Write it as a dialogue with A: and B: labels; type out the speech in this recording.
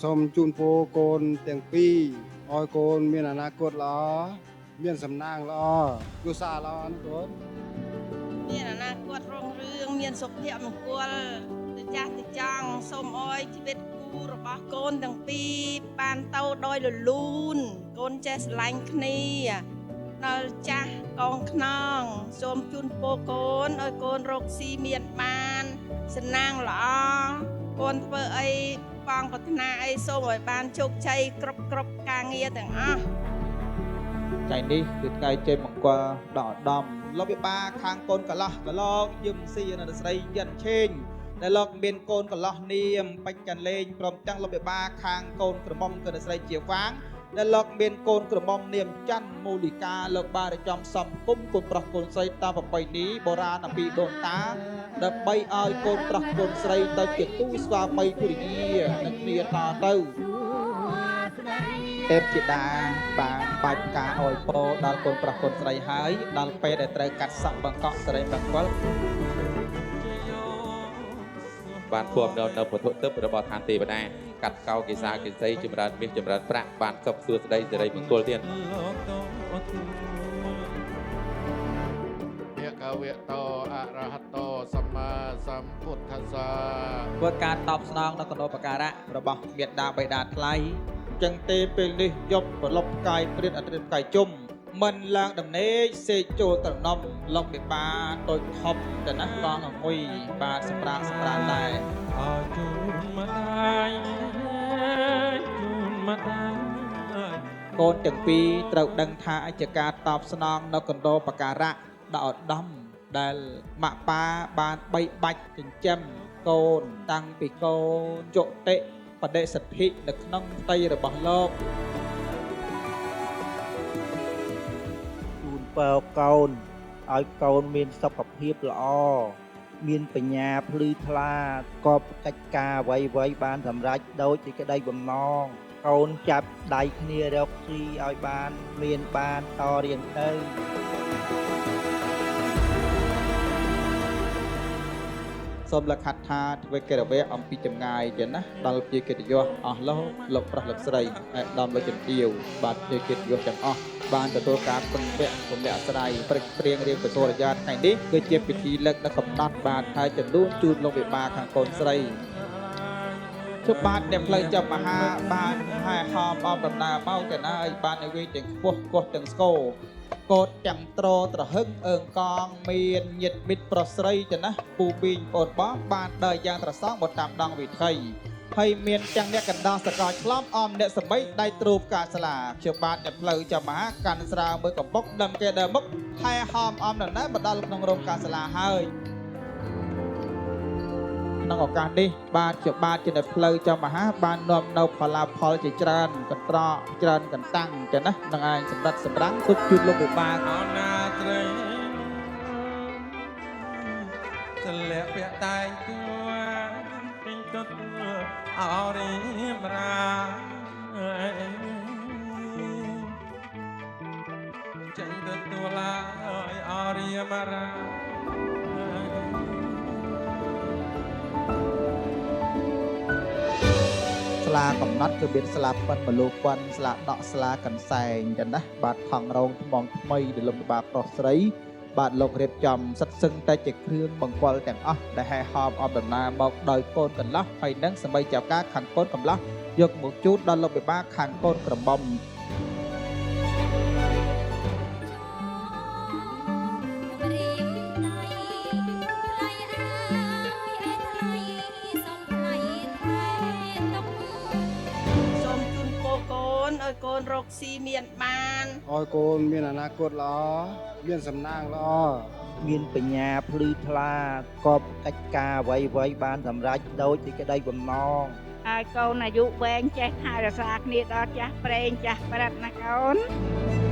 A: សូមជូនពរកូនទាំងពីរឲ្យកូនមានអនាគតល្អមានសំណាងល្អគ្រួសារល្អណាកូន
B: មានអនាគតរុងរឿងមានសុភមង្គលទៅចាស់ទៅចង់សូមអោយជីវិតគូរបស់កូនទាំងពីរបានទៅដោយរលូនកូនចេះស្រឡាញ់គ្នាដល់ចាស់កងខ្នងសូមជូនពរកូនឲ្យកូនរកស៊ីមានបានសំណាងល្អកូនធ្វើអីបងប្រាថ្នាអីសូមឲ្យបានជោគជ័យគ្រប់គ្រប់ការងារទាំងអស់
C: ថ្ងៃនេះគឺថ្ងៃជ័យមង្គលដល់ឧត្តមលោកវិបាខាងកូនកលោះកលោកយឹមស៊ីនៅស្រីយិនឆេងដែលលោកមានកូនកលោះនាមបច្ចចលេងព្រមទាំងលោកវិបាខាងកូនក្រមុំគឺស្រីជាហ្វាងដែលលោកមានកូនក្រមុំនាមច័ន្ទមូលិកាលោកបានរៀបចំសំគុំកូនប្រុសកូនស្រីតាមប្រពៃណីបុរាណអំពីដូនតាដើម្បីឲ្យកូនប្រុសកូនស្រីទៅជាគូស្វាមីភរិយានិងគ្នាតទៅទេពជាតាបានបាច់ការអោយពរដល់កូនប្រុសកូនស្រីហើយដល់ពេលដែលត្រូវកាត់សក់បង្កក់ស្រីបង្កល់
D: បានពំនៅវត្ថុទិព្វរបស់ឋានទេវតាកាត់កោកិសាកិសីចម្រើនមាសចម្រើនប្រាក់បានសុខសួស្តីសិរីមង្គលទៀត
E: ភគវៈតោអរហតោសម្មាសម្ពុទ្ធស្សៈ
C: ធ្វើការតបស្នងនៅគណូបការៈរបស់មេដាបិតាថ្លៃចឹងទេពេលនេះយប់ប្រលប់ផ្កាយព្រាតអត្រិផ្កាយជុំមិនឡើងដំណេកសេកចូលត្រណំលោកមេបាតូចធំទៅណាកងអង្គុយបាទសម្រាប់សម្រាប់ដែរ
F: ឲ្យជូនម្ដាយជូនម្ដាយក
C: ូនទាំងពីរត្រូវដឹងថាជាការតបស្នងនៅគណូបការៈដល់ឧត្តមដែលម៉ាក់ប៉ាបានបីបាច់ចិញ្ចឹមកូនតាំងពីកូនជតិបដិសទ្ធិនៅក្នុងផ្ទៃរបស់លោក
G: ជូនពរកូនឲ្យកូនមានសុខភាពល្អមានបញ្ញាភ្លឺថ្លាកបកិច្ចការអ្វីៗបានសម្រេចដូចជាក្តីបំណងកូនចាប់ដៃគ្នារកស៊ីឲ្យបានមានបានតរៀងទៅ
C: សូមលក្ខថាធ្វើកិរិយាអំពីចម្ងាយចឹងណាដល់ជាកិត្តិយសអស់លោកលោកប្រុសលោកស្រីឯកឧត្តមលោកជំទាវបាទជាកិត្តិយសទាំងអស់បានទទួលការពឹងពាក់ពំលាក់អាស្រ័យព្រឹកព្រៀងរៀងបសូរយាថ្ងៃនេះគឺជាពិធីលើកនៅកំណត់បាទហើយចំនួនជូនលោកវិបាខាងកូនស្រីជុបបាទអ្នកផ្លូវចាប់មហាបានហែហោមអមដំណើរមកទៅណាយបានឲ្យវិញទាំងខ្ពស់ខ្ពស់ទាំងស្គរកោតទាំងត្រត្រហឹងអើងកងមានញាតិមិត្តប្រុសស្រីទៅណាពូប៊ីងបងបងបានដើរយ៉ាងត្រសងមកតាមដងវិថីហើយមានទាំងអ្នកកណ្ដោះសកលឆ្លំអមអ្នកសមីដៃទ្រូបកាស្លាខ្ញុំបាទអ្នកផ្លូវចាំមហាកាន់ស្រាមួយកំបុកដឹមគេដើមមុខហែហោមអមដំណើរមកដល់ក្នុងរោងកាស្លាហើយក្នុងឱកាសនេះបាទជាបាទជាអ្នកផ្លូវចាំមហាបាននាំនៅផលាផលជាច្រើនកន្ត្រកច្រើនកន្តាំងចឹងណានឹងឯងសម្រិតសម្រាំងទុកជូនលោកវិបាក
F: អនាត្រីសលាក់ពាក់តែងទួពេញទុតអរិមរាចេញទទួលឡើយអរិមរា
C: ស្លាកំណត់គឺមានស្លាប៉ិនមលូប៉ិនស្លាដកស្លាកន្សែងចឹងណាបាទថងរងថ្មងថ្មីដែលលោកបាប្រុសស្រីបាទលោករៀបចំសិតសឹងតែជាគ្រឿងបង្កល់ទាំងអស់ដែលហែហោមអមដំណើរមកដោយកូនកន្លោះហើយនឹងសមីចៅការខាងកូនកំឡោះយកមកជូនដល់លោកបេបាខាងកូនក្រមុំ
B: សូមជូនពរកូនឲ្យកូនរកស៊ីមានបាន
A: ឲ្យកូនមានអនាគតល្អមានសំណាងល្អ
G: មានបញ្ញាភ្លឺថ្លាកបកិច្ចការអ្វីៗបានសម្រេចដូចជាក្តីបំណង
H: ហើយកូនអាយុវែងចេះថែរក្សាគ្នាដល់ចាស់ព្រេងចាស់ប្រិតណាកូន។